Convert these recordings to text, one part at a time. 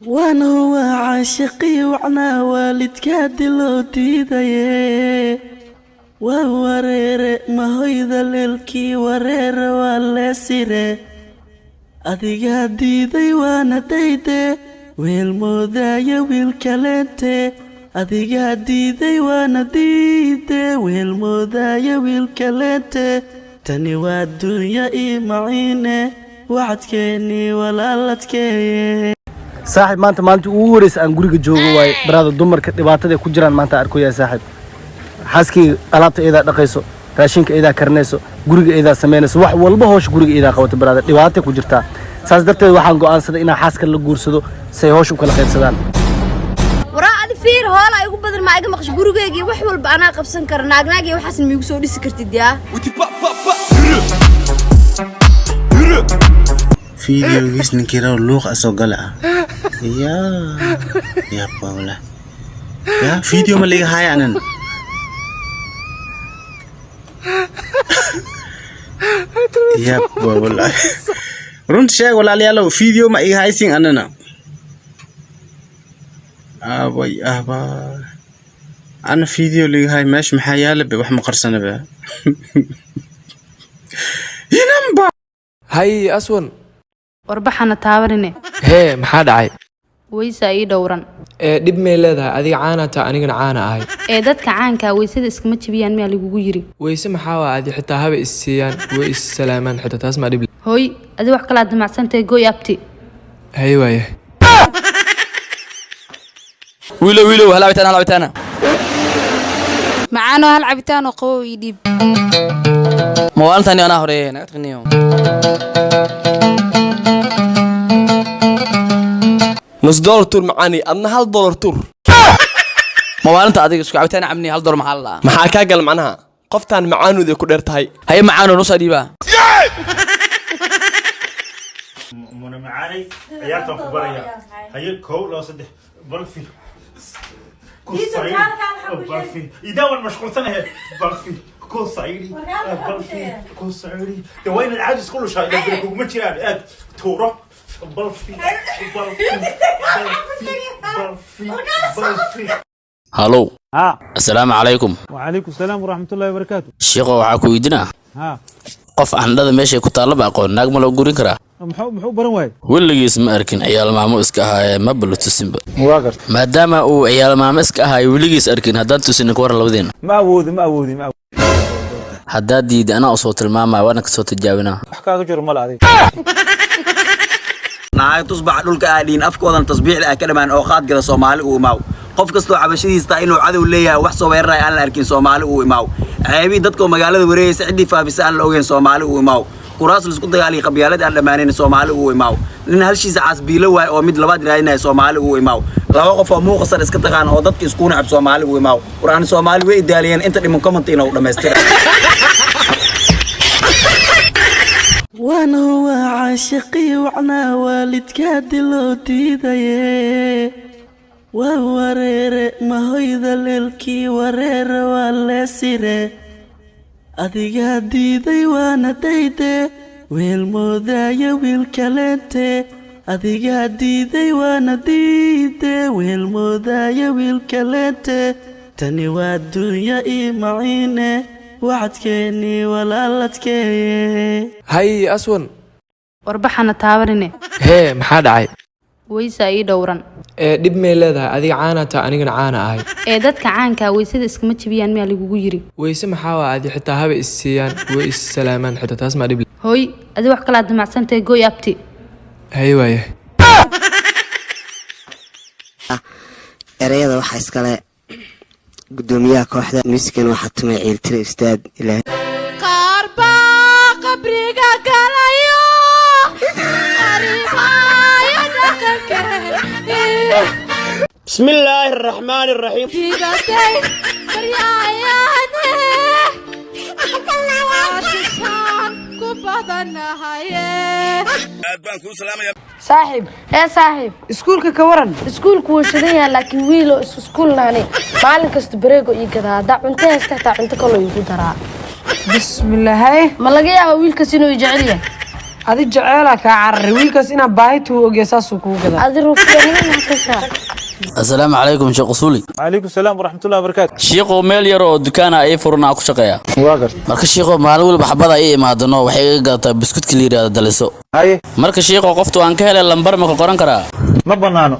Waan huwaa caashiqii wacnaa, waalidkaa diloo diidaye. Waa wareere mahoyda leelkii, wareere waa leesire. Adigaa diiday waana dayde, weel moodaayo wiil kaleente. Adigaa diiday waana diide, weel moodaayo wiil kaleente. Tani waa dunya ii maciine, wacadkeennii walaaladkeeye. Saaxib, maanta maalintii ugu horeysa aan guriga joogo waaye. Baraada, dumarka dhibaatada ay ku jiraan maanta arkoyaa. Saaxib, xaaskii alaabta iyadaa dhaqayso, raashinka iyadaa karinayso, guriga iyadaa samaynayso, wax walba howsha guriga iyadaa qabato. Baraada, dhibaatay ku jirtaa. Saas darteed waxaan go'aansaday inaan xaaska la guursado si ay howsha u kala qaybsadaan. Waraa, adi fiir, hoola igu badan ma iga maqsh. Gurigeygii wax walba anaa qabsan kara. Naagnaagii waxaasna miigu soo dhisi kartid yaa. Fideogiis ninkii rabo luuq asoo gala ah ya yaaba wala ya video ma liga haya anan yaaba wala. Runta sheeg walaalayaalow, video ma iga haysin anana aabay ahba ana video liga hay. Meesha maxaa yaala be? Wax ma qarsana be inanba. Hay, Aswan. Warbaxana taabanine. Hee, maxaa dhacay? Weysaa ii dhowran. Ee dhib may leedahay? Adiga caana taa, anigana caana ahay. Ee dadka caankaa weysada iskama jebiyaan miyaa lagugu yiri? Weyse maxaa waa? Adi xitaa haba is siiyaan, way is salaamaan xitaa, taas maa dhib? Hooy, adi wax kalaa damacsantahay, gooy abti. Haye, waaye. Wiilow, wiilow, hal cabitaan, hal cabitaana. Macaanoo, hal cabitaan oo qabow ii dhiib. Mawaalintani anaa horeeye naga taqniyo. Nus dollar tuur macaani, adna $1 tuur. Mawaalinta adiga isku cabitaan cabni, $1 maxaa la dhahaa? Maxaa kaa gal macnaha? Qoftaan macaanuud ay ku dheer tahay. Haye macaano, nusaa dhiibaa. Muna macaanay, ciyaartaan ku baraya. Haye, kow, labo, saddex, balfi ku sayri, balfi idaa waan mashquulsanahay, balfi ku sayri, balfi ku sayri. De waa inaad caajis ku lushaa ilaa beri kuguma jiraan aad tuuro. Balfi, balfi, balfi, balfi, balfi. Halow. ها. Asalaamu calaykum. وعليكم السلام ورحمة الله وبركاته. Shiiqo, waxaa ku weydiinaa ها. qof candhada meeshay ku taallaba aqoon, naag ma loo gurin karaa? Muxuu baran waayey? Weligiis ma arkin, ciyaal maamo iska ahaayee, maba la tusinba. Waa garta. Maadaama uu ciyaal maamo iska ahaayo, weligiis arkin, haddaan tusinin ka waran labadeena? Ma awoodi, ma awoodi, ma awoodi. Haddaad diida, anaa usoo tilmaamaya, waana kasoo tijaabinaa. Wax kaaga jiro male adiga. Nahay tusbaxa dhulka aadhiin, afkoodan tasbiixda ah ka dhamaan oo qaadgada. Soomaali uu imaaw, qof kastoo cabashadiisa taa inuu cadow leeyahay, wax soo weeraraya aan la arkin. Soomaali uu imaaw, ceebii dadkoo magaalada wareegaysa ciddii faafisa aan la ogeyn. Soomaali uu imaaw, kuraas laisku dagaaliyo, qabyaalad aan dhammaanin. Soomaali uu imaaw, nin halshiisa caasbiilo waay oo mid labaad raadinaya. Soomaali uu imaaw, laba qof oo muuqasar iska taqaan oo dadka isku nacab. Soomaali uu imaaw, qur'aan Soomaali way idaaliyeen. Inta dhiman comment inuu dhammaystira. Waan huwaa caashiqii wacnaa, waalidkaa diloo diidaye. Waa wareere mahoyda leelkii, wareere waa leesire. Adigaa diiday waana dayde, weel moodaayo wiil kaleente. Adigaa diiday waana diide, weel moodaayo wiil kaleente. Tani waa dunya ii maciine, wacadkeennii walaaladkeeye. Hay, Aswan. Warbaxana taabanine. Hee, maxaa dhacay? Weysaa ii dhowran. Ee dhib may leedahay? Adiga caana taa, anigana caana ahay. Ee dadka caankaa weysada iskama jebiyaan miyaa lagugu yiri? Weyse maxaa waa? Adi xitaa haba is siiyaan, way is salaamaan xitaa, taas maa dhib? Hooy, adi wax kalaa damacsantahay, gooy abti. Haye, waaye. Ereyada waxaa iskale gudoomiyaha kooxda, muusikan waxaa tumay Ciiltire Ustaad Ilaahay. Qaar baa qabriga galayo, qaribaayo dhaqanka. بسم الله الرحمن الرحيم. Dibatay baryayaane aashishaan ku badanahaye. Saaxiib, ee saaxiib, iskuulka ka waran? Iskuulku wuu shidan yahay, laakiin wiilo iskuul naani maalin kasta bareego ii gadaa. Haddaa cunto haysta xitaa cunto kaloo iigu daraa. Bismillaahi. Ma laga yaaba wiilkaas inuu i jecel yahay? Adi jeceelaa kaa cararay wiilkaas inaa baahi tuu ogya, saasuu kugu gadaa. Adi ruufyanimo maxaa? Asalaamu calaykum, Sheekh Usuuli. Calaykum salaam waraxmatullahi wabarakaatu. Shiiqow, meel yar oo dukaana ii furan ku shaqeeya. Waa garta. Marka shiiqow, maalin walba xabada ii imaadano waxay iga gadataa buskudka la yidhaahdo Daliso. Haye. Marka shiiqow, qoftu aan ka helay lambar ma ka qoran karaa? Ma banaano.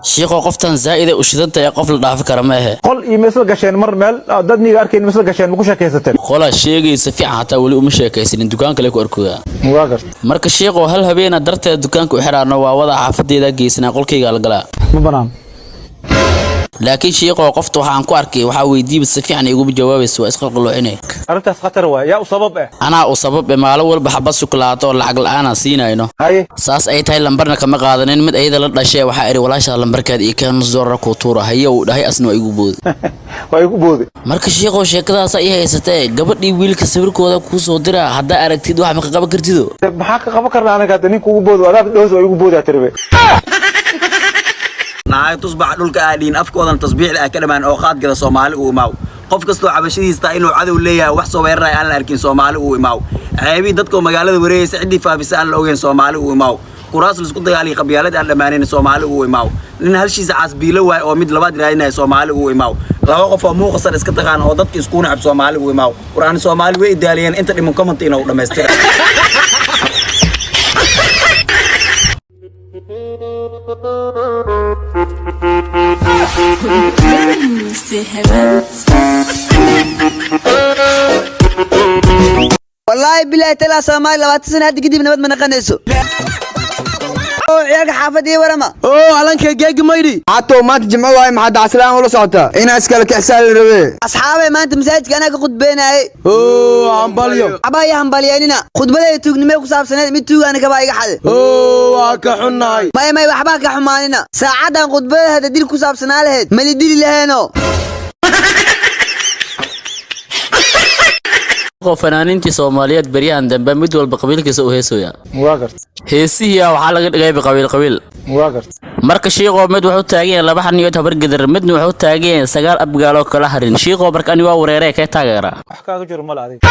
Shiiqow, qoftan zaa'ida u shidan tahay, qof la dhaafi kara ma ahe. Qol iyo ma isla gasheen mar meel dad niga arkayn ma isla gasheen, ma ku sheekaysateen? Qola sheegaysa fiican hataa weli uma sheekaysanin, dukaan kale ku arkoya. Waa garta. Marka shiiqow, hal habeena darteed dukaanka u xiraano, waa wada xaafadeeda geysanaa, qolkayga la galaa. Ma banaano. Laakiin shiiqow, qofta waxaan ku arkay waxaa weydiiba si fiican iguma jawaabaysa, waa isqalqaloocinay. Arrintaas khatar waay, yaa u sabab eh? Anaa u sabab eh, maalin walba xabad shukulaato oo lacag la'aan aan siinayno. Haye. Saas ay tahay lambarna kama qaadanin. Mid ayada la dhashee waxaa idhi, walaashaa lambarkeeda iyo keen, $0 kuu tuura. Haye uu dhahay, asna waa igu booday. Waa igu booday. Marka shiiqow, sheekadaasa ii haysatee, gabadhii wiilka sawirkooda kuu soo dira, haddaa aragtid wax ma ka qaban kartido? Maxaa ka qaban karnaa anaga hadda ninka ugu boodo adaad dhows waa igu boodaa tiribe. Nahay tusbax dhulka aadhiin afkoodan tasbiixda ah ka dhamaan oo qaad gada Soomaali uu imaaw. Qof kastoo cabashadiisa taa inuu cadow leeyahay, wax soo weeraraya aan la arkin Soomaali uu imaaw. Ceebii dadkoo magaalada wareegaysa ciddii faafisa aan la ogeyn Soomaali uu imaaw. Kuraas laisku dagaaliyo, qabyaalad aan dhammaanin Soomaali uu imaaw. Nin halshiisa caasbiilo waay oo mid labaad raadinaya Soomaali uu imaaw. Laba qof oo muuqasan iska taqaan oo dadka isku nacab Soomaali uu imaaw. Quraan Soomaali way idaaliyeen, inta dhiman comment inuu dhammaystira. Wallaahi bilaahi talaa, Soomaali 20 sano hadda kadib nabad ma naqanayso. Oo ciyaalka xaafadda ii warama. Oo alanka geegi maydhi xato, maanta jimco waaye, maxaa dacaslaan ula socotaa? Inaa iskala kicsaa la rabee. Asxaabay, maanta masaajidka anaa ka khudbeynaayay. Oo hambalyo. Waxbaa ii hambalyeynina, khudbaday tuugnimay ku saabsaneed, mid tuugaana kabaa iga xaday. Oo waa ka xunnahay. May may, waxbaa ka xumaanina, saacaddan khudbada hadda dil ku saabsanaa lahayd mali dili laheeno. Fanaaniintii Soomaaliyeed beryahan dambe mid walba qabiilkiisa u heesooya. Waa garta. Heesihiia waxaa laga dhigayba qabiil qabiil. Waa garta. Marka shiiqoo, mid wuxuu taagan yahay laba xaniyood Habargedar, midna wuxuu taagan yahay sagaal Abgaaloo kala harin. Shiiqoo, marka ani waa wareeree, kee taageeraa? Wax kaaga jiro male adiga.